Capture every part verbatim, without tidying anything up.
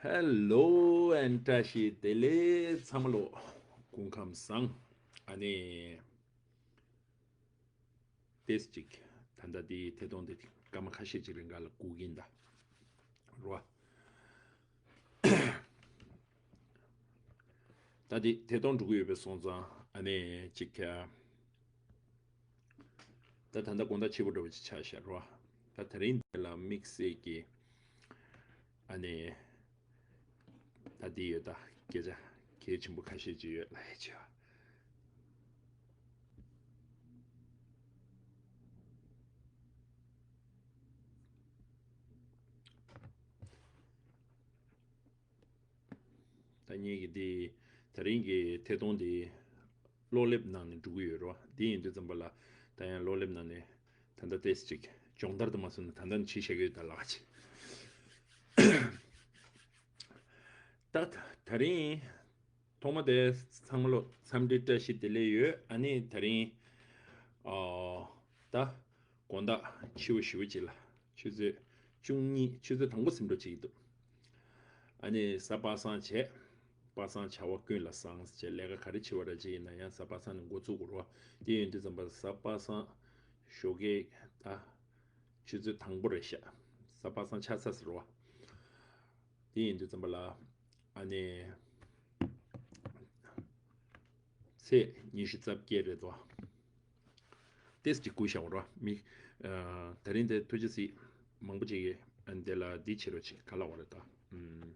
ཧེ་ལོ་ཨེན་བཀྲ་ཤིས་བདེ་ལེགས་ཚང་མ་ལོ། སྐུ་ཁམས་བཟང་། ཨ་ནི། ཏེས་ཅིག་ད་ལྟ་དེའི་ཐད་གཏོང་དེ་སྐར་མ་ཁ་ཤས་ཅིག་རིང་ག་ལ་སྒུག་གིན་གདའ། རོ། ད་དེ་ཐད་གཏོང་འགྲོ་གི་ཡོད་པའི་སོང་ཙང་ཨ་ནི་ཅིག་ད་ད་ལྟ་དགོང་དག་ཕྱི་པོ་འགྲོ་བ་ཅིག་ཆགས་ཤག་རོ། ད་དེ་རིང་འདི་ལ་དམིགས་བསལ་གྱི་ཨ་ནི། ད་འདི་ཡོད་ད། སྐད་ཆ་གལ་ཆེན་པོ་ཁ་ཤས་ཅིག་ཡོད་ལ་ཧེ་ཆེ་བ། ད་ངེད་ཀྱི་འདི་དེ་རིང་གི་ཐད་གཏོང་འདི་གློག་ཀླད་ནང་ནས་འགྲོ་གི་ཡོད་རོ། འདི་ཡིན་དུས་ཙམ་པ་ལ་ད་ཡང་གློག་ཀླད་ནང་ནས་ད་ལྟ་ཏེས་ཅིག་སྦྱོང་བརྡར་དུ་མ་སོང་ན་ད་ལྟ་ནས་བྱེད་བཞག་གི་ཡོད་ད་ལགས་ཅིག་ད་ད་རིང་ཐོག་མ་དེ་ཚང་མ་ལོ་འཚམས་འདྲི་བཀྲ་ཤིས་བདེ་ལེགས་ཡོད། ཨ་ནི་དེ་རིང་ཨ་ད་དགོང་དག་ཕྱི་པོ་ཞེ་པོ་ཅིག་ལ་ཆུ་ཚོད་བཅུ་གཉིས་ཆུ་ཚོད་དང་པོ་ཟིན་འགྲོ་བྱེད་ཀྱི་འདུག་ཨ་ནི་གཟའ་པ་སངས་བྱས། པ་སངས་བྱ་བ་ཀུན་ལ་བཟང་ཟེར་བྱས་ལས་ཀ་ག་རེ་བྱེད་པ་ར་ཅིག་ཡིན་ན་ཡང་གཟའ་པ་སངས་ནས་འགོ་བཙུགས་དགོས་རེད་བ། དེ་ཡིན་དུས་ཙམ་པ་གཟའ་པ་སངས་ཞོགས་ཀས་ད་ཆུ་ཚོད་དང་པོ་རེད་ཤག་གཟའ་པ་སངས་ཆགས་ཚར་ཟེར་བ། དེ་ཡིན་དུས་ཙམ་པ་ལ་ཨ་ནི་ཚེས་ཉི་ཤུ་རྩ་བརྒྱད་རེད་དོ། ཏེས་ཅིག་སྒུག་བཞག་པ་རོ། མི་ཨ་དེ་རིང་དེ་ཐུགས་རྗེ་གཟིགས། མང་པོ་ཅིག་གིས་ཨ་ནི་དེ་ལ་འདི་བྱེད་རོགས་བྱེད་ག་ལ་བ་རེད་ད། ཨུམ།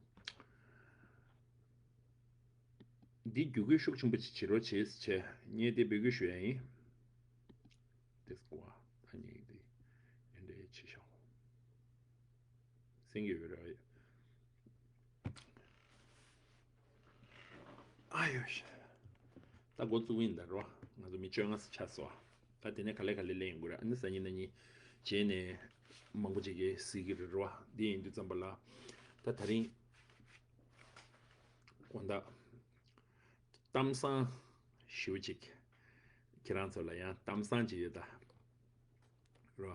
འདི་བརྒྱུད་སྐུལ་ཤུགས་ཆེན་པོ་ཅིག་བྱེད་རོགས་བྱེད་ཟེར་བྱས་ངས་དེ་འབོད་སྐུལ་ཞུ་ཡ་ཡིན། ཏེས་ཀོ་ཨ་ད་ཉིད་འདི་ཡིན་འདྲའི་ཆེ་ཤོག་སེང་གེ་ཡོད་རེད། ཨ་ཡོ་ཤ། ད་འགོ་བཙུགས་ཡིན་ད་རོ། ང་ཚོ་མི་བཅོ་ལྔ་ཙམ་ཆགས་སོང་། ད་དེ་ནས་ག་ལེ་ག་ལེ་ལེན་དགོས་རེད། ཨ་ནི་སང་ཉིན་གནངས་ཉིན་རྗེས་ནས་མང་པོ་ཅིག་གིས་གཟིགས་ཀྱི་རེད་རོ། འདི་ཡིན་དུས་ཙམ་པ་ལ་ད་དེ་རིང་དགོང་དག་གཏམ་བཟང་ཞེ་པོ་ཅིག་ཁྱེད་རང་ཚོ་ལ་ཡང་གཏམ་བཟང་ཅིག་ཡོད་ད། རོ།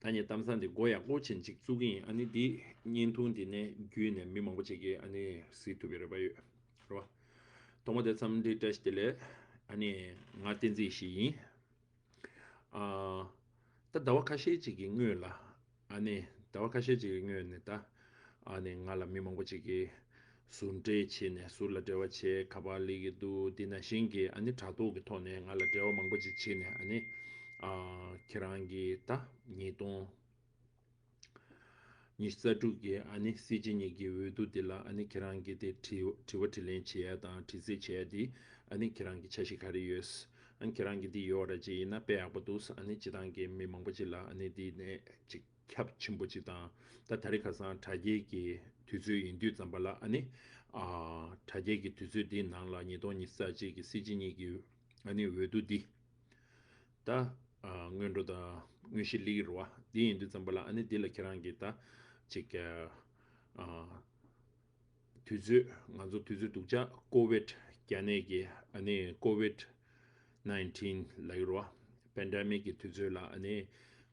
ད་ངས་གཏམ་བཟང་འདི་མགོ་ཡག་པོ་བྱས་ཅིག་བཙུགས་ཀྱི་ཡིན། ཨ་ནི་འདི་བརྙན་ཐུང་འདི་ནས་བརྒྱུད་ནས་མི་མང་པོ་ཅིག་གིས་ཨ་ནི་གཟིགས་ཐུབ་པའི་རེ་བ་ཡོད། རོ། ཐོག་མ་དེ་འཚམས་འདྲི་བཀྲ་ཤིས་བདེ་ལེགས། ཨ་ནི་ང་བསྟན་འཛིན་ཡེ་ཤེས་ཡིན། ཨ། ད་ཟླ་བ་ཁ་ཤས་ཅིག་གི་སྔོན་ལ། ཨ་ནི་ཟླ་བ་ཁ་ཤས་ཅིག་གི་སྔོན་ནས་ད། ཨ་ནི་ང་ལ་མི་མང་པོ་ཅིག་གིས་ཟུར་འབྲེལ་བྱས་ནས་ཟུར་ལ་འབྲེལ་བ་བྱས་ག་པར་སླེབས་ཀྱི་འདུག་འདི་ནང་བཞིན་གྱི་ཨ་ནི་དྲ་ཐོག་གི་ཐོག་ནས་ང་ལ་འབྲེལ་བ་མང་པོ་ཅིག་བྱས་ནས་ཨ་ནི། ཨ། ཁྱེད་རང་གིས་ད་ཉིས་སྟོང་ཉི་ཤུ་རྩ་དྲུག་གི་ཨ་ནི་སྲིད་སྤྱི་གཉིས་ཀྱི་འོས་བསྡུ་འདི་ལ་ཨ་ནི་ཁྱེད་རང་གིས་དེ་དྲི་དྲི་བ་དྲིས་ལན་བྱེད་ཡ་དང་དྲི་རྩད་བྱེད་ཡ་དེ་ཨ་ནི་ཁྱེད་རང་གི་འཆར་གཞི་ག་རེ་ཡོད། ཨ་ནི་ཁྱེད་རང་གིས་འདི་ཡོད་ར་ཅིག་ཡིན་ན་དཔེ་ཡག་པོ་འདུག་ཨ་ནི་སྤྱི་བཏང་གི་མི་མང་པོ་ཅིག་ལ་ཨ་ནི་འདི་ནས་ཅིག་ཁྱབ་ཆེན་པོ་ཅིག་དང་ད་ད་རེས་ཁ་སང་དྲ་རྒྱའི་གི་དུས་ཚོད་ཡིན་དུས་ཙམ་པ་ལ་ཨ་ནི་ཨ་དྲ་རྒྱའི་གི་དུས་ཚོད་འདིའི་ནང་ལ་ཉིས་སྟོང་ཉི་ཤུ་རྩ་གཅིག་གི་སྲིད་སྤྱི་གཉིས་ཀྱི་ཨ་ནི་འོས་བསྡུ་འདི། ད། ཨ། སྔོན་འགྲོ་དང་དངོས་གཞི་སླེབས་ཀྱི་རེད་བ། འདི་ཡིན་དུས་ཙམ་པ་ལ་ཨ་ནི་འདི་ལ་ཁྱེད་རང་གིས་ད་ཅིག་ཨ། དུས་ཚོད་ང་ཚོ་དུས་ཚོད་སྡུག་ཅག་ཀོ་ཝིད་བརྒྱ་ནད་ཀྱི་ཨ་ནི་ཀོ་ཝིད་ནའིན་ཊིན་ལབ་ཀྱི་རེད་བ། པེན་ཌེ་མིག་གི་དུས་ཚོད་ལ་ཨ་ནི་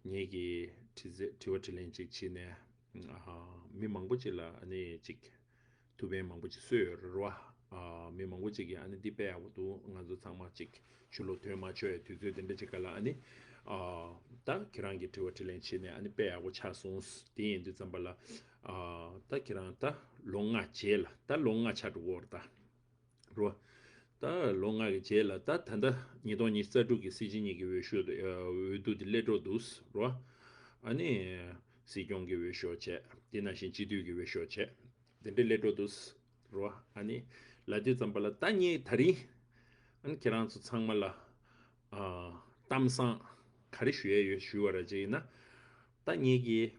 ངེད་ཀྱིས་དྲི་རྩད་དྲི་བ་དྲིས་ལན་ཅིག་བྱས་ནས། ཨ། མི་མང་པོ་ཅིག་ལ་ཨ་ནི་ཅིག་ཐུགས་ཕན་མང་པོ་ཅིག་གསོས་ཡོད་རེད་བ། ཨ། མི་མང་པོ་ཅིག་གིས་ཨ་ནི་འདི་དཔེ་ཡག་པོ་འདུག་ང་ཚོ་ཚང་མ་ཅིག་ཕྱི་ལོགས་ཐོན་མ་ཆོག་ཡ་དུས་ཚོད་དེ་འདྲ་ཅིག་ག་ལ་ཨ་ནི། ཨ། ད་ཁྱེད་རང་གིས་དྲི་བ་དྲིས་ལན་བྱས་ནས་ཨ་ནི་དཔེ་ཡག་པོ་ཆགས་སོང་། དེ་ཡིན་དུས་ཙམ་པ་ལ། ཨ། ད་ཁྱེད་རང་ད་ལོ་ལྔ་རྗེས་ལ་ད་ལོ་ལྔ་ཆགས་འགྲོ་གི་ཡོད་རེད་ད། རོ། ད་ལོ་ལྔ་གི་རྗེས་ལ་ད་ད་ལྟ་ཉིས་སྟོང་ཉི་ཤུ་རྩ་དྲུག་གི་སྲིད་སྤྱི་གཉིས་ཀྱི་འོས་ཤོག་དེ་འོས་བསྡུ་དེ་སླེབས་འགྲོ་འདུག་རོ། ཨ་ནི། སྲིད་སྐྱོང་གི་འོས་ཤོག་བྱས། དེ་ནང་བཞིན་སྤྱི་འཐུས་ཀྱི་འོས་ཤོག་བྱས། དེ་འདྲ་སླེབས་འགྲོ་འདུག་རོ། ཨ་ནི། ལབ་དུས་ཙམ་པ་ལ་ད་ངས་ད་རིང་། ཨ་ནི་ཁྱེད་རང་ཚོ་ཚང་མ་ལ། ཨ། གཏམ་བཟང་ག་རེ་ཞུ་ཡ་ཡོད་ཞུ་བ་ར་ཅིག་ཡིན་ན། ད་ངེད་ཀྱིས།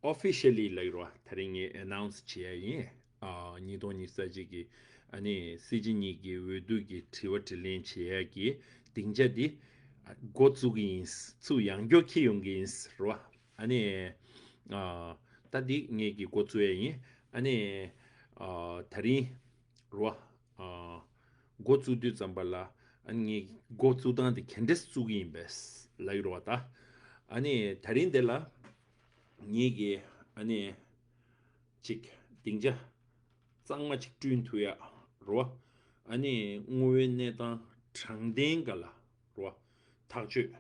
ཨོ་ཕི་ཤལ་ལི་ལབ་ཀྱི་རེད་བ། དེ་རིང་ངས་ཨེ་ནའུན་སི་བྱེད་ཡ་ཡིན། ཨ། ཉིས་སྟོང་ཉི་ཤུ་རྩ་གཅིག་གི་ཨ་ནི་སྲིད་སྤྱི་གཉིས་ཀྱི་འོས་བསྡུ་གི་དྲི་བ་དྲིས་ལན་བྱེད་ཡ་གི་སྡིངས་ཆ་འདི་འགོ་བཙུགས་ཀྱི་ཡིན། ཚུར་ཡང་བསྐྱར་འཁྱེར་ཡོང་གི་ཡིན་རེད་བ། ཨ་ནི། ཨ། ད་འདི་ངེད་ཀྱིས་འགོ་བཙུགས་ཡ་ཡིན། ཨ་ནི། ཨ། དེ་རིང་རེད་བ། ཨ། འགོ་བཙུགས་དུས་ཙམ་པ་ལ་ཨ་ནི་ངས་འགོ་བཙུགས་སྟངས་དེ་ག་འདྲས་བཙུགས་ཀྱི་ཡིན་པས་ལབ་ཀྱི་རེད་བ་ད། ཨ་ནི་ད་རིང་འདི་ལ་ངེད་ཀྱིས་ཨ་ནི་ཅིག་སྡིངས་ཆ་གཙང་མ་ཅིག་བསྐྲུན་ཐུབ་ཡ་རོ། ཨ་ནི་དངོས་ཡོད་གནས་སྟངས་དྲང་བདེན་སྒང་ལ་རོ། ཐག་གཅོད་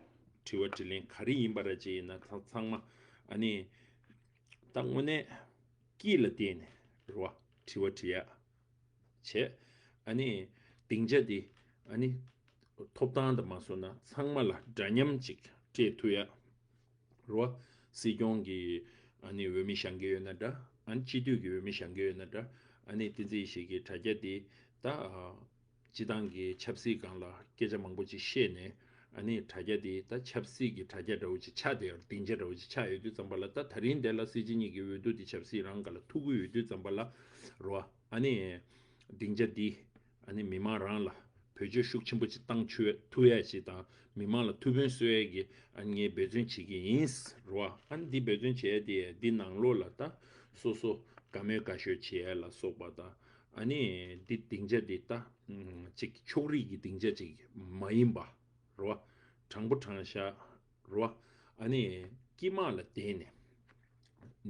དྲི་བ་དྲིས་ལན་ག་རེ་ཡིན་པ་ར་ཅིག་ཡིན་ན་ཚང་ཚང་མ་ཨ་ནི་ད་དངོས་གནས་སྐྱིད་ལ་བརྟེན་ནས་རོ། དྲི་བ་དྲི་ཡ་བྱས། ཨ་ནི་སྡིངས་ཆ་འདི་ཨ་ནི་ཐོབ་ཐང་དང་མ་སོང་ན་ཚང་མ་ལ་འདྲ་མཉམ་ཅིག་སྤྲད་ཐུབ་ཡ་རོ། སྲིད་སྐྱོང་གི་ཨ་ནི་འོས་མི་བཞེངས་ཀྱི་ཡོད་ན་འདྲ། ཨ་ནི་སྤྱི་འཐུས་ཀྱི་འོས་མི་བཞེངས་ཀྱི་ཡོད་ན་འདྲ། ཨ་ནི་བསྟན་འཛིན་ཡེ་ཤེས་ཀྱི་དྲ་རྒྱ་འདི་ད་སྤྱི་བཏང་གི་ཆབ་སྲིད་སྒང་ལ་སྐད་ཆ་མང་པོ་ཅིག་བཤད་ནས། ཨ་ནི་དྲ་རྒྱ་དེ་ད་ཆབ་སྲིད་ཀྱི་དྲ་རྒྱ་འདྲ་བོ་ཅིག་ཆགས་བསྡད་ཡོད། སྡིངས་ཆ་འདྲ་བོ་ཅིག་ཆགས་ཡོད་དུས་ཙམ་པ་ལ། ད་ད་རིང་འདི་ལ་སྲིད་སྤྱི་གཉིས་ཀྱི་འོས་བསྡུ་དེ་ཆབ་སྲིད་རང་སྒང་ལ་ཐུག་གི་ཡོད་དུས་ཙམ་པ་ལ་རོ། ཨ་ནི་སྡིངས་ཆ་འདི་ཨ་ནི་མི་མང་རང་ལ་བེད་སྤྱོད་ཤུགས་ཆེན་པོ་ཅིག་བཏང་ཆུ་ཐུབ་ཡ་ཅིག་དང་། མི་མང་ལ་ཐུགས་ཕན་གསོས་ཡ་གི་ཨ་ནི་ངས་འབད་བརྩོན་བྱེད་ཀྱི་ཡིན་རོ། ཨ་ནི་འདི་འབད་བརྩོན་བྱེད་ཡ་དེ་འདི་ནང་ལོགས་ལ་ད་སོ་སོ་དགའ་མོས་དགའ་ཤོས་བྱེད་ཡ་ལ་སོགས་པ་དང་། ཨ་ནི་འདི་སྡིངས་ཆ་འདི་ད་ཨུམ་ཅིག་ཕྱོགས་རིས་ཀྱི་སྡིངས་ཆ་ཅིག་མ་ཡིན་པ་རོ། དྲང་པོ་དྲང་བཞག་རོ། ཨ་ནི་དཀྱིལ་མ་ལ་བསྡད་ནས་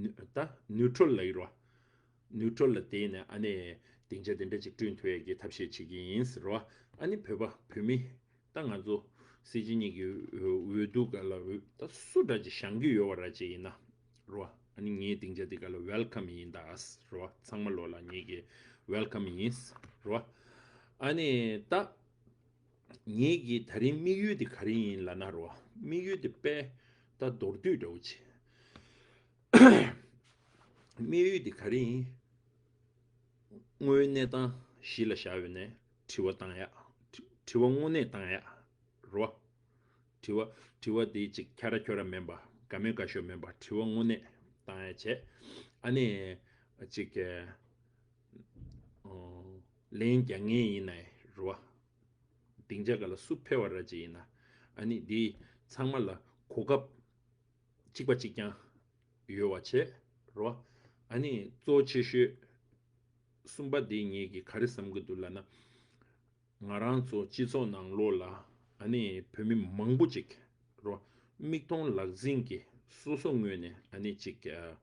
ནུ་ད་ནིའུ་ཊྲལ་ལ་ཡིན་རོ། ནིའུ་ཊྲལ་ལ་བསྡད་ནས་ཨ་ནི་སྡིངས་ཆ་དེ་འདྲ་ཅིག་བསྐྲུན་ཐུབ་ཡས་ཀྱི་ཐབས་ཤེས་བྱེད་ཀྱི་ཡིན་ཟེར་རོ། ཨ་ནི་བོད་པ་བོད་མི་ད་ང་ཚོ་སྲིད་སྤྱི་གཉིས་ཀྱི་འོས་འོས་བསྡུ་སྒང་ལ་འོས་ད་སུ་འདྲ་ཅིག་བཞེངས་ཀྱི་ཡོད་པ་ར་ཅིག་ཡིན་ན་རོ། ཨ་ནི་ངའི་སྡིངས་ཆ་དེ་ག་ལ་ཝེལ་ཀམ་ཡིན་ད་རོ། ཚང་མ་ལོ་ལ་ངེད་ཀྱི་ཝེལ་ཀམ་ཡིན་རོ། ཨ་ནི་ད་ངེད་ཀྱི་ད་རིང་དམིགས་ཡུལ་དེ་ག་རེ་ཡིན་ལབ་ན་རོ། དམིགས་ཡུལ་དེ་དཔེ་ད་མདོར་བསྡུས་འདྲ་བོ་ཅིག་དམིགས་ཡུལ་དེ་ག་རེ་ཡིན། དངོས་ཡོད་གནས་སྟངས་གཞི་ལ་བཞག་ཡོད་ནས་དྲི་བ་བཏང་ཡ། དྲི་དྲི་བ་དངོས་གནས་བཏང་ཡ་རོ། དྲི་བ་དྲི་བ་དེ་ཅིག་ཁྱ་ར་ཁྱོ་ར་མིན་པ། དགའ་མོས་དགའ་ཤོས་མིན་པ། དྲི་བ་དངོས་གནས་བཏང་ཡ་བྱས། ཨ་ནི་ཅིག་ཨ་ལན་རྒྱག་མཁན་ཡིན་ནའི་རོ། སྡིངས་ཆ་སྒང་ལ་སུ་ཕེབས་པ་ར་ཅིག་ཡིན་ན། ཨ་ནི་འདི་ཚང་མ་ལ་གོ་སྐབས་གཅིག་པ་གཅིག་རྐྱང་ཡོད་པ་བྱས་རོ། ཨ་ནི་གཙོ་ཆེ་ཤོས་གསུམ་པ་འདི་ངེད་ཀྱིས་ག་རེ་བསམ་གྱི་འདུག་ལབ་ན། ང་རང་ཚོ་སྤྱི་ཚོགས་ནང་ལོགས་ལ་ཨ་ནི་བོད་མི་མང་པོ་ཅིག་རོ། མིག་མཐོང་ལག་ཟིན་གྱི་སོ་སོ་ངོས་ནས་ཨ་ནི་ཅིག་ཨ་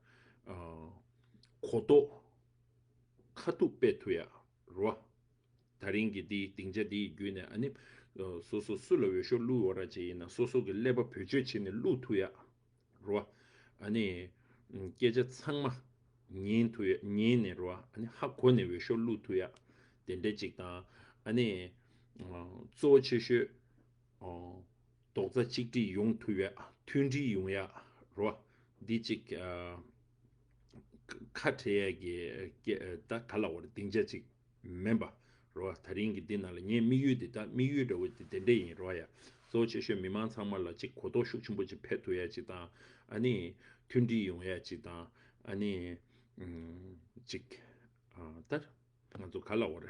ཨ་གོ་རྟོགས་ཁ་ཐུག་སྤེལ་ཐུབ་ཡ་རོ། ད་རིང་གི་འདིའི་སྡིངས་ཆ་འདིའི་བརྒྱུད་ནས་ཨ་ནི་ཨ་སོ་སོ་སུ་ལ་འོས་ཤོག་བླུགས་ཡོད་ར་ཅིག་ཡིན་ན་སོ་སོ་གི་ཀླད་པ་བེད་སྤྱོད་བྱས་ནས་བླུགས་ཐུབ་ཡ་རོ། ཨ་ནི་ཨ་སྐད་ཆ་ཚང་མ་ཉན་ཐུབ་ཡ་ཉན་ནས་རོ། ཨ་ནི་ཧ་གོ་ནས་འོས་ཤོག་བླུགས་ཐུབ་ཡ་དེ་འདྲ་ཅིག་དང་། ཨ་ནི་ཨ་གཙོ་བོ་ཆེ་ཤོས་ཨ་རྡོག་རྩ་གཅིག་སྒྲིལ་ཡོང་ཐུབ་ཡ། མཐུན་སྒྲིལ་ཡོང་ཡ་རོ། འདི་ཅིག་ཨ་ཁ་བྲལ་ཡ་གི་སྐད་ད་ག་ལ་བར་སྡིངས་ཆ་ཅིག་མིན་པ་རོ། ད་རིང་གི་འདི་ནང་ལ་ངའི་དམིགས་ཡུལ་འདི་ད་དམིགས་ཡུལ་འདྲ་བོ་འདི་དེ་འདྲ་ཡིན་རོ་ཡ། གཙོ་བོ་ཆེ་ཤོས་མི་མང་ཚང་མ་ལ་ཅིག་གོ་རྟོགས་ཤུགས་ཆེན་པོ་ཅིག་འཕེལ་ཐུབ་ཡ་ཅིག་དང་། ཨ་ནི་མཐུན་སྒྲིལ་ཡོང་ཡ་ཅིག་དང་། ཨ་ནི་ཨུམ་ཅིག་ཨ་ད་ང་ཚོ་ག་ལ་བར་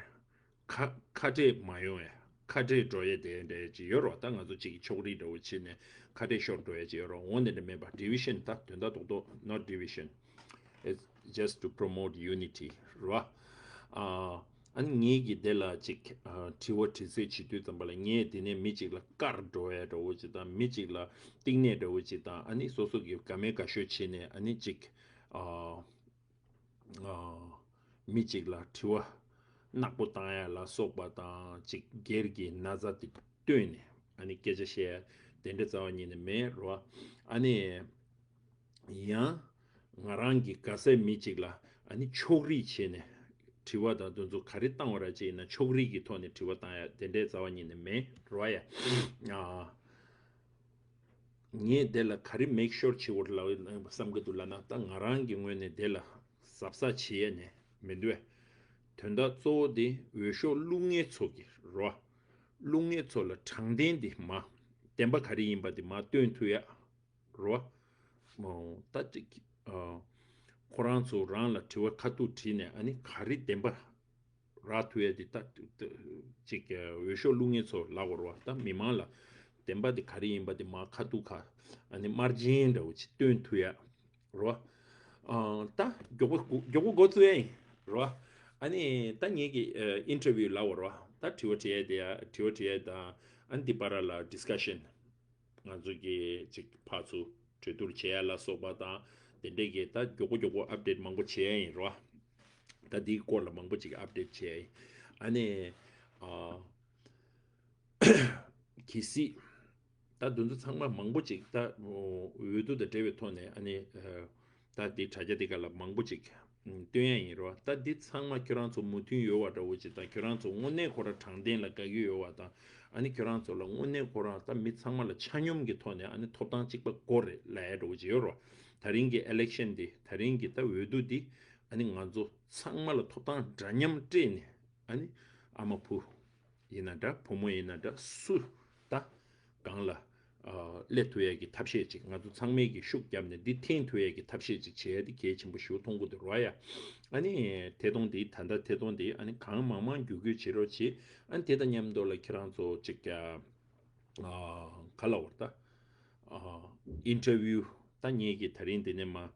ཁ་ཁ་བྲལ་མ་ཡོང་ཡ། ཁ་བྲལ་འགྲོ་ཡ་དེ་འདྲ་ཅིག་ཡོད་རོ། ད་ང་ཚོ་ཅིག་ཕྱོགས་རིས་འདྲ་བོ་བྱས་ནས་ཁ་བྲལ་ཤོར་འགྲོ་ཡ་ཅིག་ཡོད་རོ། འོ་ནི་འདྲ་མེད་པ། ཌི་བི་ཤན་ད་དོན་དག་རྡོག་རྡོག not division. It's just to promote unity རོ། ཨ་ཨ་ནི་ངེད་ཀྱིས་དེ་ལ་ཅིག་ཨ་དྲི་བ་དྲི་ཚོད་བྱེད་དུས་ཙམ་པ་ལ་ངས་དེ་ནས་མི་གཅིག་ལ་བཀར་འགྲོ་ཡ་འདྲ་བོ་ཅིག་དང་། མི་གཅིག་ལ་གཏིང་ནས་འདྲ་བོ་ཅིག་དང་། ཨ་ནི་སོ་སོ་གི་དགའ་མོས་དགའ་ཤོས་བྱས་ནས་ཨ་ནི་ཅིག་ཨ་ཨ་མི་གཅིག་ལ་དྲི་བ་ནག་པོ་བཏང་ཡ་ལ་སོགས་པ་དང་། ཅིག་སྒེར་གྱི་ན་ཚ་དེ་བཏོན་ནས་ཨ་ནི་སྐད་ཆ་བཤད་ཡ་དེ་འདྲ་རྩ་བ་ཉིད་ནས་མེད་རོ། ཨ་ནི་ཡང་ང་རང་གི་དགའ་སའི་མི་གཅིག་ལ་ཨ་ནི་ཕྱོགས་རིས་བྱས་ནས་དྲི་བ་དང་དེ་ཚོ་ག་རེ་བཏང་བ་ར་ཅིག་ཡིན་ན་ཕྱོགས་རིས་ཀྱི་ཐོག་ནས་དྲི་བ་བཏང་ཡ་དེ་འདྲའི་རྩ་བ་ཉིད་ནས་མེད་རོ་ཡ། ཨ། ངས་དེ་ལ་ག་རེ་མེག་ཤོར་བྱེད་དགོས་ལ་བསམ་གྱི་འདུག་ལབ་ན། ད་ང་རང་གི་ངོས་ནས་དེ་ལ་གཟབ་གཟབ་བྱེད་ཡས་ནས་མི་འདུག་བས། དོན་དག་གཙོ་བོ་དེ་འོས་ཤོག་བླུག་མཁན་ཚོ་གི་རོ། བླུག་མཁན་ཚོ་ལ་དྲང་བདེན་དེ་མ་བདེན་པ་ག་རེ་ཡིན་པ་དེ་མ་སྟོན་ཐུབ་ཡ་རོ། ད་ཅིག་ཨ་ཁོ་རང་ཚོ་རང་ལ་དྲི་བ་ཁ་ཐུག་དྲིས་ནས་ཨ་ནི་ག་རེ་བདེན་པ་རག་ཐུབ་ཡ་དེ་ད་ཅིག་འོས་ཤོག་བླུག་མཁན་ཚོ་ལབ་དགོས་རེད་བ། ད་མི་མང་ལ་བདེན་པ་དེ་ག་རེ་ཡིན་པ་དེ་མར་ཁ་ཐུག་ཁ་ཨ་ནི་དམར་རྗེན་འདྲ་བོ་ཅིག་སྟོན་ཐུབ་ཡ་རེད་བ། ཨ་ད་མགྱོགས་པོ་མགྱོགས་པོ་འགོ་ཚུགས་ཡ་ཡིན་རེད་བ། ཨ་ནི་ད་ངེད་ཀྱི་ཨ་ཨིན་ཊར་བིའུ་ལབ་དགོས་རེད་བ། ད་དྲི་བ་དྲི་ཡ་དེ་ཡ་དྲི་བ་དྲི་ཡ་དང་ཨ་ནི་དེ་བར་ལ་ཌིས་ཀ་ཤན་ང་ཚོ་གི་ཅིག་ཕར་ཚུར་ གྲོས་བསྡུར་བྱེད་ཡ་ལ་སོགས་པ་དང་། དེ་འདྲས་ཀྱི་ད་མགྱོགས་པོ་མགྱོགས་པོ་ཨབ་ཌེཊ་མང་པོ་བྱེད་ཡ་ཡིན་རོ། ད་འདིའི་སྐོར་ལ་མང་པོ་ཅིག་ཨབ་ཌེཊ་བྱེད་ཡ་ཡིན། ཨ་ནི། ཨ། གལ་སྲིད། ད་འདི་ཚོ་ཚང་མ་མང་པོ་ཅིག་ད་འོས་བསྡུ་དང་འབྲེལ་བའི་ཐོག་ནས་ཨ་ནི། ད་འདི་དྲ་རྒྱ་འདི་ག་ལ་མང་པོ་ཅིག་སྟོན་ཡ་ཡིན་རོ། ད་འདི་ཚང་མ་ཁྱོད་རང་ཚོ་མོས་མཐུན་ཡོད་པ་འདྲ་བོ་ཅིག་དང་། ཁྱོད་རང་ཚོ་དངོས་གནས་ཁོ་རང་དྲང་བདེན་ལ་དགའ་གི་ཡོད་པ་དང་། ཨ་ནི་ཁྱོད་རང་ཚོ་ལ་དངོས་གནས་ཁོ་རང་ད་མི་ཚང་མ་ལ་ཆ་སྙོམས་ཀྱི་ཐོག་ནས་ཨ་ནི་ཐོབ་ཐང་གཅིག་པ་དགོས་རེད་ལབ་ཡ་འདྲ་བོ་ཅིག་ཡོད་རོ། ད་རིང་གི་ཨི་ལེག་ཤན་འདི། ད་རིང་གི་ད་འོས་བསྡུ་འདི་ཨ་ནི་ང་ཚོ་ཚང་མ་ལ་ཐོབ་ཐང་འདྲ་མཉམ་སྤྲད་ནས། ཨ་ནི་ཨ་མ་བུ་ཡིན་ན་འདྲ། བུ་མོ་ཡིན་ན་འདྲ། སུ་ད་གང་ལ་ཨ་སླེབས་ཐུབ་ཡས་ཀྱི་ཐབས་ཤེས་ཅིག་ང་ཚོ་ཚང་མས་ཀྱི་ཤུགས་བརྒྱབ་ནས་འདི་འཐེན་ཐུབ་ཡས་ཀྱི་ཐབས་ཤེས་ཅིག་བྱེད་ཡ་འདི་གལ་ཆེན་པོ་ཞིག་མཐོང་གི་འདུག་རོ་ཡ། ཨ་ནི་ཐད་གཏོང་འདི། ད་ལྟ་ཐད་གཏོང་འདི་ཨ་ནི་གང་མང་མང་བརྒྱུད་སྐུལ་བྱེད་རོགས་བྱེད། ཨ་ནི་དེ་དང་མཉམ་དུ་ལ་ཁྱེད་རང་ཚོ་ཅིག་ཨ་ག་ལབ་དགོས་རེད་ད། ཨ་ཨིན་ཊར་བིའུ། ད་ངེད་ཀྱིས་ད་རིང་འདི་ནས་མ་ཨ་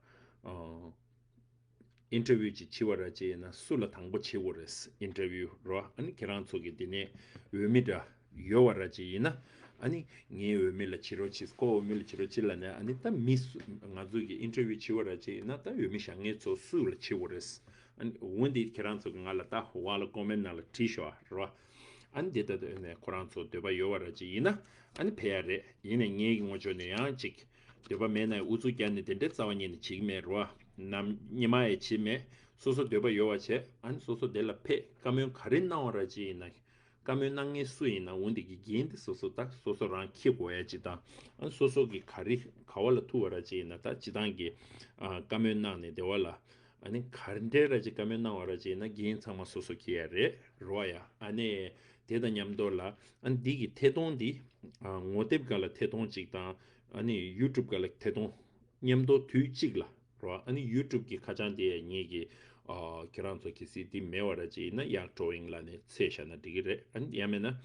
ཨིན་ཊར་བིའུ་ཅིག་བྱེད་པ་ར་ཅིག་ཡིན་ན་སུ་ལ་དང་པོ་བྱེད་དགོས་རེད། ཨིན་ཊར་བིའུ་རོ། ཨ་ནི་ཁྱེད་རང་ཚོ་གི་འདི་ནས་འོས་མི་འདྲ་ཡོད་པ་ར་ཅིག་ཡིན་ན། ཨ་ནི་ངའི་འོས་མི་ལ་བྱེད་རོགས་བྱེད། ཁོའི་འོས་མི་ལ་བྱེད་རོགས་བྱེད་ལབ་ནས། ཨ་ནི་ད་མི་སུ། ང་ཚོ་གི་ཨིན་ཊར་བིའུ་བྱེད་པ་ར་ཅིག་ཡིན་ན་ད་འོས་མི་བཞག་མཁན་ཚོ་སུ་ལ་བྱེད་དགོས་རེད། ཨ་ནི་འོ་འདི་ཁྱེད་རང་ཚོ་གི་ང་ལ་ད་འོག་ལ་ཀོ་མེན་ཊི་ནང་ལ་བྲིས་ཤོག་ཨ་རོ། ཨ་ནི་དེ་ལྟ་ནས་ཁོ་རང་ཚོ་འདོད་པ་ཡོད་པ་ར་ཅིག་ཡིན་ན་ཨ་ནི་ཕེབས་ཡ་རེད། ཡིན་ནའི་ངའི་ངོས་ཕྱོགས་ནས་ཡང་ཅིག་འདོད་པ་མེད་ན་ཡང་ཨུ་ཚུགས་རྒྱག་ནས་དེ་འདྲའི་རྩ་བ་ཉིད་ནས་བྱེད་ཀྱི་མེད་རོ། ནམ་སྔོན་མ་ཡང་བྱེད་མེད། སོ་སོ་འདོད་པ་ཡོད་པ་བྱས། ཨ་ནི་སོ་སོ་དེ་ལ་ཕེབས། བཀའ་མོལ་ག་རེ་གནང་བ་ར་ཅིག་ཡིན་ན། བཀའ་མོལ་གནང་མཁན་སུ་ཡིན་ན་འོ་འདི་གི་འགན་དེ་སོ་སོ་ད་སོ་སོ་རང་འཁྱེར་དགོས་ཡ་ཅིག་དང་། ཨ་ནི་སོ་སོ་གི་ག་རེ་ག་བ་ལ་ཐུག་པ་ར་ཅིག་ཡིན་ན། ད་སྤྱི་བཏང་གི་ཨ་བཀའ་མོལ་གནང་ནས་དེ་བ་ལ། ཨ་ནི་ག་འདྲའི་ར་ཅིག་བཀའ་མོལ་གནང་བ་ར་ཅིག་ཡིན་ན་འགན་ཚང་མ་སོ་སོ་འཁྱེར་ཡ་རེད་རོ་ཡ། ཨ་ནི་དེ་དང་མཉམ་དུ་ལ་ཨ་ནི་འདི་གི་ཐད་གཏོང་འདི་ཨ་ངོ་དེབ་སྒང་ལ་ཐད་གཏོང་ཅིག་དང་། ཨ་ནི་ཡུ་ཊུབ་སྒང་ལ་ཐད་གཏོང་མཉམ་དུ་དུས་གཅིག་ལ་རོ། ཨ་ནི་ཡུ་ཊུབ་ཀྱི་ཁ་བྱང་དེ་ངེད་ཀྱི་ཨ་ཁྱེད་རང་ཚོ་གལ་སྲིད་འདི་མེད་པ་ར་ཅིག་ཡིན་ན་གཡག་ཌོ་ཡིང་ལབ་ནས་འཚོལ་བཞག་ན་འགྲིག་གི་རེད། ཨ་ནི་ཡང་མེད་ན་ཨ་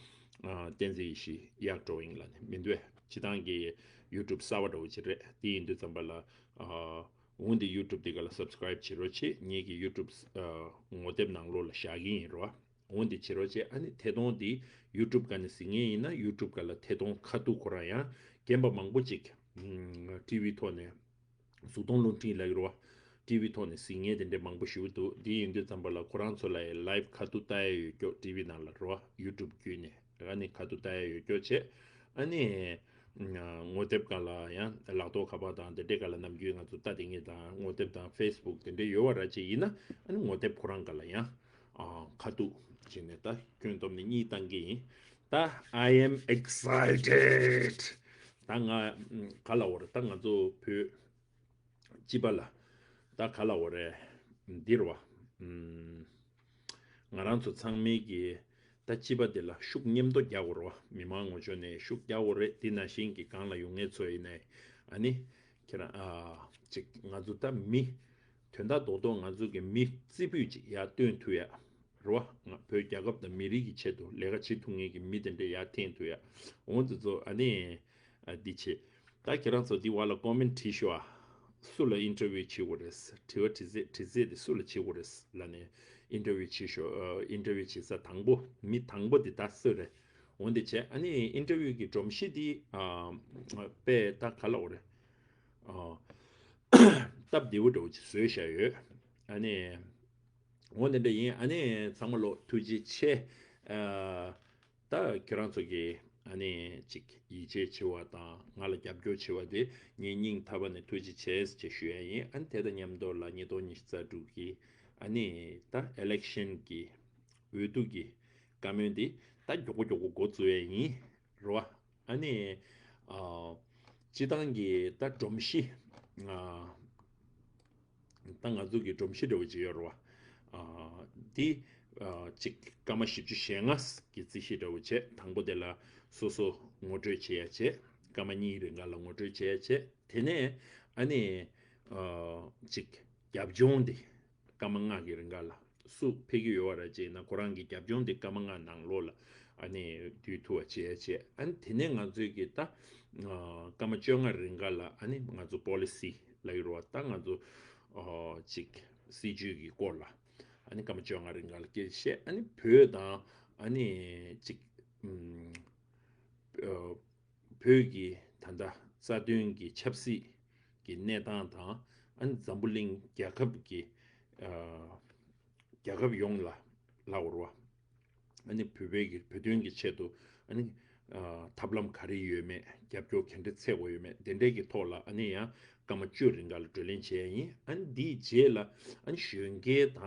བསྟན་འཛིན་ཡེ་ཤེས་གཡག་ཌོ་ཡིང་ལབ་ནས། མི་འདུག་གས། སྤྱི་བཏང་གི་ཡུ་ཊུབ་གསར་པ་འདྲ་བོ་ཅིག་རེད། དེ་ཡིན་དུས་ཙམ་པ་ལ་ཨ་འོ་འདི་ཡུ་ཊུབ་དེ་ག་ལ་སབ་སི་ཀ་རེབ་བྱེད་རོགས་བྱེད། ངེད་ཀྱི་ཡུ་ཊུབ་ཨ་ངོ་དེབ་ནང་ལོགས་ལ་བཞག་གི་ཡིན་རོ། འོ་འདི་བྱེད་རོགས་བྱེད། ཨ་ནི་ཐད་གཏོང་འདི་ཡུ་ཊུབ་སྒང་ནས་གཟིགས་མཁན་ཡིན་ན་ཡུ་ཊུབ་སྒང་ལ་ཐད་གཏོང་ཁ་ཐུག་ཁོ་རང་ཡང་རྒན་པ་མང་པོ་ཅིག་ཊི་ཝི་ཐོག་ནས། གཟུགས་མཐོང་རླུང་འཕྲིན་ལབ་ཀྱི་རེད་བ། ཊི་ཝི་ཐོག་ནས་གཟིགས་མཁན་དེ་འདྲས་མང་པོ་ཞིག་འདུག་དེ་ཡིན་དུས་ཙམ་པ་ལ་ཁོ་རང་ཚོ་ལ་ཡང་ལའེབ་ཁ་ཐུག་ལྟ་ཡ་ཡོད་སྐྱོ། ཊི་ཝི་ནང་ལ་རེད་བ། ཡུ་ཊུབ་བརྒྱུད་ནས། ཨ་ནི་ཁ་ཐུག་ལྟ་ཡ་ཡོད་སྐྱོ་བྱས། ཨ་ནི་ངོ་དེབ་སྒང་ལ་ཡང་ལག་ཐོག་ཁ་པར་དང་དེ་འདྲས་སྒང་ལ་ནམ་རྒྱུན་ང་ཚོ་ལྟ་བསྡད་མཁན་དང་། ངོ་དེབ་དང་ཕེ་སི་བུག་དེ་འདྲས་ཡོད་པ་ར་ཅིག་ཡིན་ན། ཨ་ནི་ངོ་དེབ་ཁོ་རང་སྒང་ལ་ཡང་ཁ་ཐུག་བྱས་ནས་ད་སྐྱོན་སྟོབས་ནས་གཉིས་བཏང་གི་ཡིན། ད་I am excited. ད་ང་ག་ལབ་དགོས་རེད། ད་ང་ཚོ་བོད་སྤྱི་པ་ལ་ད་ག་ལབ་དགོས་རེད། འདི་རེད་བ། ང་རང་ཚོ་ཚང་མས་ཀྱི་ད་སྤྱི་པ་འདི་ལ་ཤུགས་མཉམ་དུ་རྒྱག་དགོས་རེད་བ། མི་མང་ངོས་ཕྱོགས་ནས་ཤུགས་རྒྱག་དགོས་རེད། འདི་ནང་བཞིན་གྱི་སྒང་ལ་ཡོང་མཁན་ཚོ་ཡིན་ནའི། ཨ་ནི་ཁྱེད་རང་ཨ་ཅིག་ང་ཚོ་ད་མི་དོན་དག་རྡོག་རྡོག་ང་ཚོ་གི་མི་རྩེ་ཕུད་ཅིག་ཡར་བཏོན་ཐུབ་ཡ། རེད་བ། ང་བོད་རྒྱལ་ཁབ་དང་མི་རིགས་ཀྱི་ཆེད་དུ་ལས་ཀ་བྱེད་ཐུབ་མཁན་གྱི་མི་དེ་འདྲ་ཡར་འཐེན་ཐུབ་ཡ། འོ་འདི་ཚོ་ཨ་ནི་ཨ་འདི་བྱེད། ད་ཁྱེད་རང་ཚོ་འདི་བར་ལ་ཀོ་མེན་ཊི་བྲིས་ཤོག་ཨ། སུ་ལ་ཨིན་ཊར་བིའུ་བྱེད་དགོས་རེད། དྲི་བ་དྲི་ཚིག་དྲི་ཚིག་དེ་སུ་ལ་བྱེད་དགོས་རེད་ལབ་ནས་ཨིན་ཊར་བིའུ་བྱེད་ཤོག་ཨ། ཨིན་ཊར་བིའུ་བྱེད་ས་དང་པོ་མི་དང་པོ་དེ་ད་སུ་རེད། འོ་འདི་བྱས། ཨ་ནི་ཨིན་ཊར་བིའུ་གི་སྒྲོམ་གཞི་འདི་ཨ་དཔེ་ད་ག་ལབ་དགོས་རེད། ཨ་སྟབས་བདེ་པོ་འདྲ་བོ་ཅིག་བཟོས་བཞག་ཡོད། ཨ་ནི། འོ་དེ་འདྲ་ཡིན། ཨ་ནི་ཚང་མ་ལོ་ཐུགས་རྗེ་ཆེ། ཨ་ད་ཁྱེད་རང་ཚོ་གིས་ཨ་ནི་ཅིག་ཡིད་ཆེས་བྱེད་པ་དང་ང་ལ་རྒྱབ་སྐྱོར་བྱེད་པ་དེ་ངས་སྙིང་ཐག་པ་ནས་ཐུགས་རྗེ་ཆེ་ཞེས་ཞུ་ཡ་ཡིན། ཨ་ནི་དེ་དང་མཉམ་དུ་ལ་ཉིས་སྟོང་ཉི་ཤུ་རྩ་དྲུག་གི་ཨ་ནི་ད་ཨི་ལེག་ཤན་གྱི་འོས་བསྡུ་གི་བཀའ་མོལ་འདི་ད་མགྱོགས་པོ་མགྱོགས་པོ་འགོ་བཙུགས་ཡ་ཡིན། རེད་བ། ཨ་ནི། ཨ། སྤྱི་བཏང་གི་ད་སྒྲོམ་གཞི། ཨ། ད་ང་ཚོ་གི་སྒྲོམ་གཞི་འདྲ་བོ་ཅིག་ཡོད་རེད་བ། ཨ། འདི། ཨ། གཅིག་སྐར་མ་བཞི་བཅུ་ཞེ་ལྔ་གི་རྩིས་གཞི་འདྲ་བོ་བྱས། དང་པོ་དེ་ལ་སོ་སོ་ངོ་སྤྲོད་བྱེད་ཡ་བྱས། སྐར་མ་གཉིས་རིང་ག་ལ་ངོ་སྤྲོད་བྱེད་ཡ་བྱས། དེ་ནས་ཨ་ནི། ཨ། གཅིག་རྒྱབ་ལྗོངས་འདི། སྐར་མ་ལྔ་གི་རིང་ག་ལ་སུ་ཕེབས་ཀྱི་ཡོད་པ་རེད་ཅེ་ན། ཁོ་རང་གི་རྒྱབ་ལྗོངས་དེ་སྐར་མ་ལྔ་ནང་ལོགས་ལ་ཨ་ནི་བསྡུས་ཐུབ་པ་བྱས་བྱས། ཨ་ནི་དེ་ནས་ང་ཚོའི་གི་ད་ཨ་སྐར་མ་བཅོ་ལྔ་རིང་ག་ལ་ཨ་ནི་ང་ཚོ་པོ་ལི་སི་ལབ་ཀྱི་རེད་བ། ད་ང་ཚོ་ཨ་ཅིག་སྲིད་ཇུས་ཀྱི་སྐོར་ལ་ཨ་ནི་སྐར་མ་བཅོ་ལྔ་རིང་ག་ལ་སྐད་ཆ་བཤད། ཨ་ནི་བོད་དང་ཨ་ནི་ཅིག་ཨ་བོད་ཀྱི་ད་ལྟ་རྩ་དོན་གྱི་ཆབ་སྲིད་ གི་གནས་སྟངས་དང་ཨ་ནི་འཛམ་བུ་གླིང་རྒྱལ་ཁབ་ཀྱི་ཨ་རྒྱལ་ཁབ་ཡོངས་ལ་ལབ་དགོས་རེད་བ། ཨ་ནི་བོད་པའི་གི་བོད་དོན་གྱི་ཆེད་དུ་ཨ་ནི་ཨ་ཐབས་ལམ་ག་རེ་ཡོད་མེད། རྒྱབ་སྐྱོར་ག་འདྲ་འཚོལ་དགོས་ཡོད་མེད། དེ་འདྲའི་གི་ཐོག་ལ་ཨ་ནི་ཡང་སྐར་མ་བཅུ་རིང་ག་ལ་བགྲོ་གླེང་བྱས་ཡིན། ཨ་ནི་འདིའི་རྗེས་ལ་ཨ་ནི་གཞོན་སྐྱེས་དང་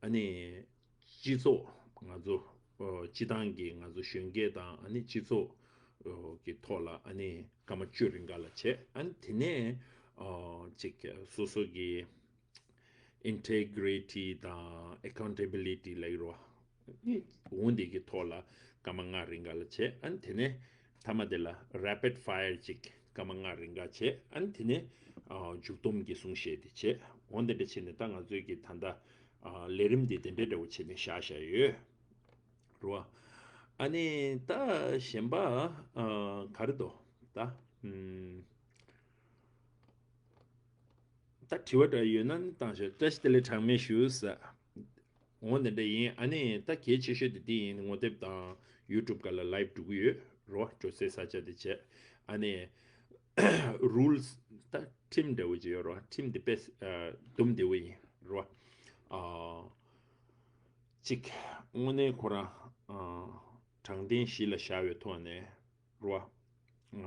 ཨ་ནི་སྤྱི་ཚོགས་ང་ཚོ་ཨ་སྤྱི་བཏང་གི་ང་ཚོ་གཞོན་སྐྱེས་དང་ཨ་ནི་སྤྱི་ཚོགས་ཨ་གི་ཐོག་ལ་ཨ་ནི་སྐར་མ་བཅུ་རིང་ག་ལ་བྱས། ཨ་ནི་དེ་ནས་ཨ་ཅིག་སོ་སོ་གི་integrity དང་accountability ལབ་ཀྱི་རེད་བ། འོ་འདི་གི་ཐོག་ལ་སྐར་མ་ལྔ་རིང་ག་ལ་བྱས། ཨ་ནི་དེ་ནས་མཐའ་མ་དེ་ལ་rapid fire ཅིག་སྐར་མ་ལྔ་རིང་ག་བྱས། ཨ་ནི་དེ་ནས་ཨ་མཇུག་སྡོམ་གྱི་གསུང་བཤད་དེ་བྱས། འོ་འདི་འདྲ་བྱས་ནས་ད་ང་ཚོའི་གི་ད་ལྟ་ཨ་ལས་རིམ་འདི་དེ་འདྲའི་འདྲ་བོ་བྱས་ནས་བཞག་བཞག་ཡོད་རེད་བ། ཨ་ནི་ད་གཞན་པ་ཨ་ག་རེ་འདུག་ད་ཨམ། ད་དྲི་བ་འདྲ་ཡོད་ན་ནི་བཏང་ཤོག་བཀྲ་ཤིས་བདེ་ལེགས་གྲངས་མེད་ཞུ་ས། འོ་འདི་འདྲ་ཡིན། ཨ་ནི་ད་གལ་ཆེ་ཤོས་དེ་འདི་ཡིན། ངོ་དེབ་དང་YouTube སྒང་ལ་live འགྲོ་གི་ཡོད་རེད་བ། འགྲོ་སའི་ས་ཆ་དེ་བྱས། ཨ་ནི་rules ད་ཁྲིམས་འདྲ་བོ་ཅིག་ཡོད་རེད་བ། ཁྲིམས་དེ་དཔེ་ཨ་འདུམ་བདེ་བོ་ཡིན་རེད་བ། ཨ་གཅིག་དངོས་གནས་ཁོ་རང་ཨ་དྲང་བདེན་གཞི་ལ་བཞག་པའི་ཐོག་ནས་རེད་བ།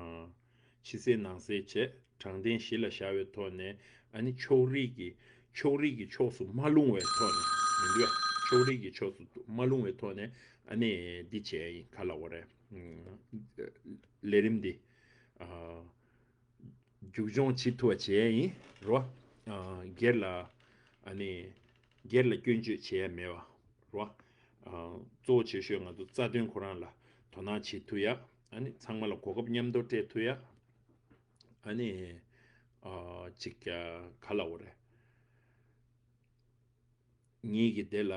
ཕྱི་གསལ་ནང་གསལ་བྱས། དྲང་བདེན་གཞི་ལ་བཞག་པའི་ཐོག་ནས་ཨ་ནི་ཕྱོགས་རིས་ཀྱི་ཕྱོགས་རིས་ཀྱི་ཕྱོགས་སུ་མ་ལྷུང་བའི་ཐོག་ནས་མི་འདུག་ཕྱོགས་རིས་ཀྱི་ཕྱོགས་སུ་མ་ལྷུང་བའི་ཐོག་ནས་ཨ་ནི་འདི་བྱས་ཡིན། ག་ལབ་དགོས་རེད། ལས་རིམ་འདི་ཨ་མཇུག་སྐྱོང་བྱེད་ཐུབ་པ་བྱས་ཡིན་རོ། ཨ་སྒེར་ལ་ཨ་ནི་སྒེར་ལ་སྐྱོན་བརྗོད་བྱས་ཡ་མེད་པ་རོ། ཨ་གཙོ་བོ་ཆེ་ཤོས་ང་ཚོ་རྩ་དོན་ཁོ་རང་ལ་དོ་སྣང་བྱེད་ཐུབ་ཡ། ཨ་ནི་ཚང་མ་ལ་གོ་སྐབས་མཉམ་དུ་སྤྲད་ཐུབ་ཡ། ཨ་ནི་ཨ་ཅིག་ག་ལབ་དགོས་རེད། ངེད་ཀྱི་དེ་ལ་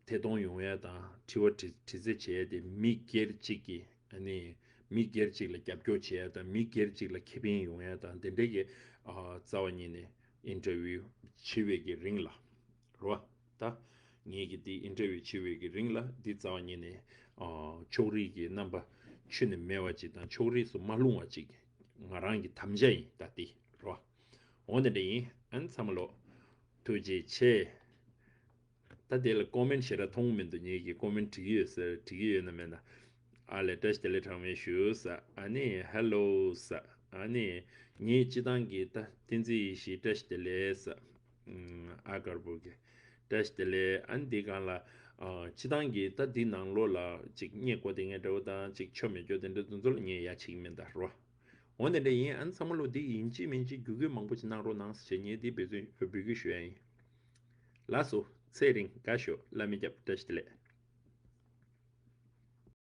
ཐད་གཏོང་ཡོང་ཡ་དང་དྲི་བ་དྲི་དྲི་རྩད་བྱེད་ཡ་དེ་མི་སྒེར་གཅིག་གི་ཨ་ནི་མི་སྒེར་གཅིག་ལ་རྒྱབ་སྐྱོར་བྱེད་ཡ་དང་མི་སྒེར་གཅིག་ལ་ཁེ་ཕན་ཡོང་ཡ་དང་དེ་འདྲའི་གི་ཨ་རྩ་བ་ཉིད་ནས་interview བྱེད་པའི་གི་རིང་ལ་རོ། ད་ངེད་ཀྱི་དེ་interview བྱེད་པའི་གི་རིང་ལ་འདི་རྩ་བ་ཉིད་ནས་ཨ་ཕྱོགས་རིས་ཀྱི་རྣམ་པ་ཁྱོན་ནས་མེད་པ་ཅིག་དང་ཕྱོགས་རིས་སུ་མ་ལྷུང་བ་ཅིག་ང་རང་གི་དམ་བཅའ་ཡིན་ད་དེ་རོ། འོ་དེ་འདྲ་ཡིན། ཨ་ནི་ཚང་མ་ལོ། ཐུགས་རྗེ་ཆེ། ད་དེ་ལ་comment ཞེ་དྲག་མཐོང་གི་མི་འདུག་ངེད་ཀྱིས་comment བྲིས་ཀྱི་ཡོད་ཟེར་བྲིས་ཀྱི་ཡོད་ན་མེད་ན། ཨ་ལས་བཀྲ་ཤིས་བདེ་ལེགས་གྲངས་མེད་ཞུ་ས། ཨ་ནི་hello ས། ཨ་ནི་ངའི་སྤྱི་བཏང་གི་ད་བསྟན་འཛིན་ཡེ་ཤེས་བཀྲ་ཤིས་བདེ་ལེགས་ས། ཨ་དཀར་པོ་གི་བཀྲ་ཤིས་བདེ་ལེགས། ཨ་ནི་འདི་སྒང་ལ་ཨ་སྤྱི་བཏང་གི་ད་འདི་ནང་ལོགས་ལ་ཅིག་བརྙས་བཀོད་དེ་ངས་འདྲ་བོ་དང་ཅིག་ཆོ་མེད་སྐྱོ་དེ་འདྲ་དེ་ཚོ་ལ་ངས་ཡ་བྱེད་ཀྱི་མིན་ད་རོ། འོ་དེ་འདྲ་ཡིན། ཨ་ནི་ཚང་མ་ལོ་འདི་ཡིན་གཅིག་མིན་གཅིག་བརྒྱུད་སྐུལ་མང་པོ་ཅིག་གནང་རོགས་གནང་ཟེར་བྱས་ངས་འདི་འབོད་ཚིག་འབོད་སྐུལ་ཞུ་ཡ་ཡིན། ལགས་སོ། ཚེ་རིང་དགའ་ཤོག་བླ་མའི་སྐྱབས་བཀྲ་ཤིས་བདེ་ལེགས།